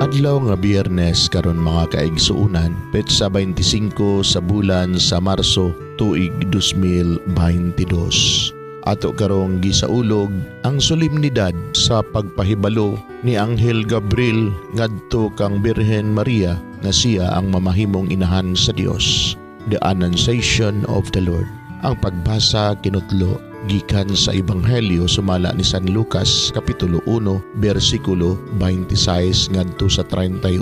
Adlaw nga Biyernes karon, mga kaigsuonan, petsa 25 sa bulan sa Marso, tuig 2022. Ato karong gisaulog ang solemnidad sa pagpahibalo ni Anghel Gabriel ngadto kang Birhen Maria nga siya ang mamahimong inahan sa Dios. The Annunciation of the Lord. Ang pagbasa kinutlo gikan sa Ebanghelyo sumala ni San Lucas, kapitulo 1, bersikulo 26 ngadto sa 38.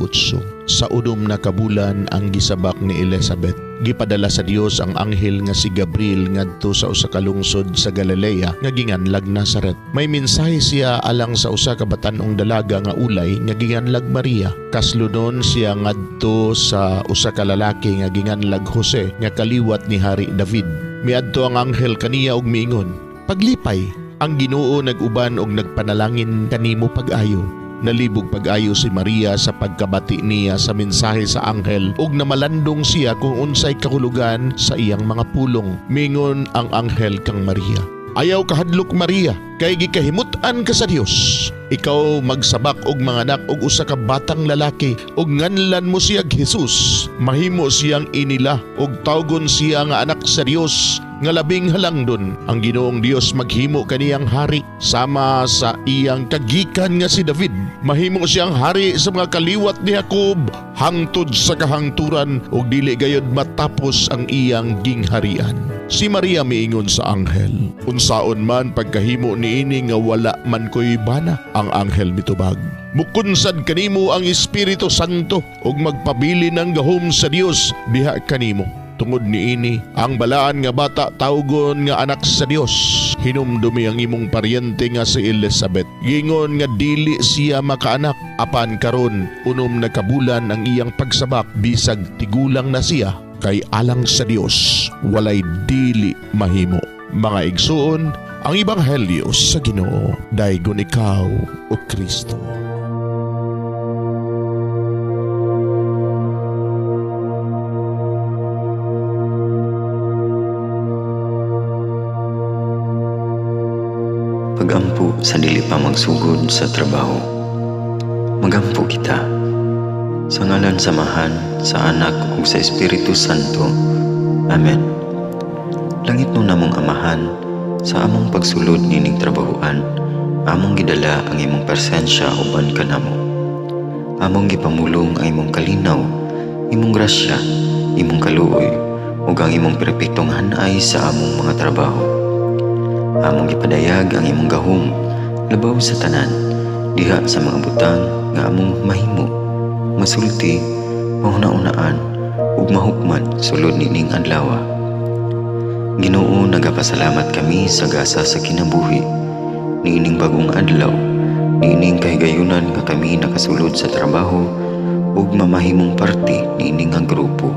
Sa 6 na kabulan ang gisabak ni Elizabeth, gipadala sa Dios ang anghel nga si Gabriel ngadto sa usa ka lungsod sa Galilea nga ginganlag Nazaret. May mensahe siya alang sa usa ka batan-ong dalaga nga ulay nga ginganlag Maria. Kaslunon siya ngadto sa usa ka lalaki nga ginganlag Jose nga kaliwat ni Hari David. Miadto ang anghel kaniya og miingon, "Paglipay, ang Ginoo nag-uban og nagpanalangin kanimo pag-ayo." Nalibog pag-ayo si Maria sa pagkabati niya sa mensahe sa anghel ug namalandong siya kung unsay kahulugan sa iyang mga pulong. Mingon ang anghel kang Maria, "Ayaw kahadlok, Maria, kay gikahimut-an ka sa Dios. Ikaw magsabak og manganak og usa ka batang lalaki ug nganlan mo siya Jesus. Mahimo siyang inila ug tawgon siya nga anak sa Dios nga labing halangdon. Ang Ginoong Dios maghimo kaniyang hari sama sa iyang kagikan nga si David. Mahimo siyang hari sa mga kaliwat ni Jacob hangtod sa kahangturan ug dili gayud matapos ang iyang gingharian." Si Maria miingon sa anghel, "Unsaon man pagkahimo niini nga wala man ko'y bana?" Ang anghel mitubag, "Mukunsad kanimo ang Espiritu Santo ug magpabilin ang gahom sa Dios diha kanimo. Tungod niini, ang balaan nga bata tawgon nga anak sa Dios. Hinumdumi ang imong paryente nga si Elizabeth. Gingon nga dili siya makaanak, apan karon 6 na kabulan ang iyang pagsabak bisag tigulang na siya, kay alang sa Dios walay dili mahimo." Mga igsuon, ang ebanghelyo sa Ginoo. Daygon ikaw, o Kristo. Pagampo sa dili pa magsugod sa trabaho. Magampo kita. Sa ngalan sa Amahan, sa Anak ug sa Espiritu Santo. Amen. Langitnon namong Amahan, sa among pagsulod nining trabahoan, among gidala ang imong presensya uban kanamo. Among gipamulong ang imong kalinaw, imong grasya, imong kaluoy, ug ang imong perpektong hanay sa among mga trabaho. Among gipadayag ang imong gahom labaw sa tanan diha sa mga butang nga among mahimo, masulti, mahuna-unaan ug mahukman sulod nining adlaw. Ginoo, nagapasalamat kami sa gasa sa kinabuhi niining bagong adlaw, niining kahigayunan nga kami nakasulod sa trabaho ug mamahimong parte niini nga grupo.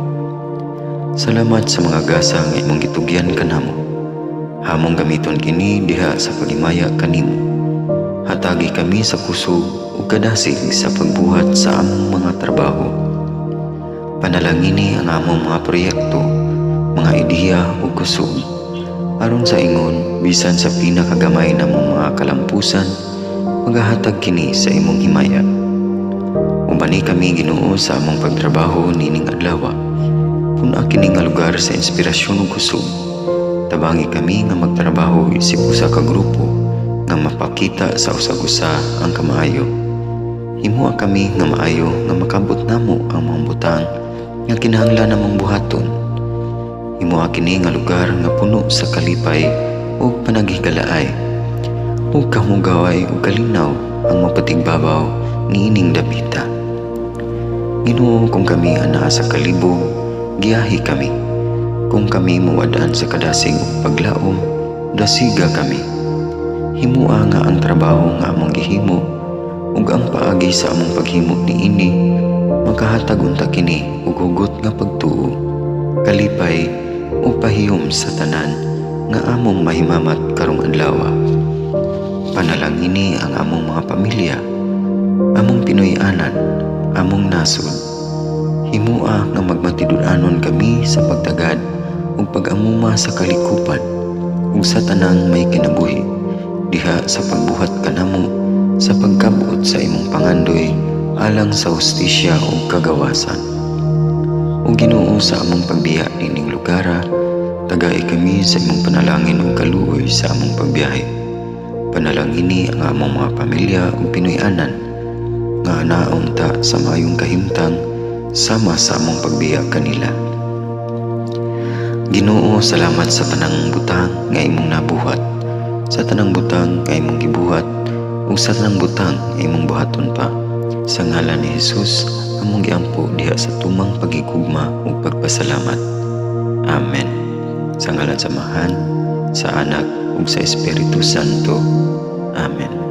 Salamat sa mga gasa nga imong gitugyan kanamo. Among gamiton kini diha sa paghimaya kanimo. Hatagi kami sa kusog ug kadasig sa pagbuhat sa among mga trabaho. Panalangini ang among mga proyekto, mga ideya ug kusog. Aron sa ingon, bisan sa pinakagamay namong mga kalampusan, magahatag kini sa imong himaya. Ubani kami, Ginoo, sa among pagtrabaho nining adlaw. Pun-a kini nga lugar sa inspirasyon ug kusog. Tabangi kami nga magtrabaho isip usa ka grupo nga mapakita sa usag-usa ang kamaayo. Himoa kami nga maayo nga makabot namo ang mga butang nga kinahanglan namong buhaton. Himoa kini nga lugar nga puno sa kalipay ug panaghigalaay, ug kamugaway ug kalinaw ang mapatigbabaw niining dapita. Ginoo, kung kami anaa sa kalibog, giyahi kami. Kung kami mawad-an sa kadasig ug paglaom, dasiga kami. Himoa nga ang trabaho nga among gihimo ug ang paagi sa among paghimo niini makahatag unta kini og hugot nga pagtuo, kalipay ug pahiyom sa tanan nga among mahimamat karong adlaw. Panalangini ang among mga pamilya, among Pinoy-anan, among nasod. Himoa nga magmatinud-anon kami sa pagtagad ug pag-amuma sa kalikupan ug sa tanang may kinabuhi diha sa pagbuhat kanamo sa pagkabot sa imong pangandoy alang sa hustisya ug kagawasan. O Ginoo, sa among pagbiya niining lugara, tagai kami sa imong panalangin ug kaluoy sa among pagbiyahe. Panalangini ang among mga pamilya ug Pinoy-anan nga anaon ta sa maayong kahimtang sama sa among pagbiya kanila. Ginoo, salamat sa tanang butang nga imong nabuhat, sa tanang butang nga imong gibuhat, ug sa tanang butang nga imong buhaton pa. Sa ngalan ni Jesus, among giampo diha sa tumang pagigugma ug pagpasalamat. Amen. Sa ngalan sa Amahan, sa Anak ug sa Espiritu Santo. Amen.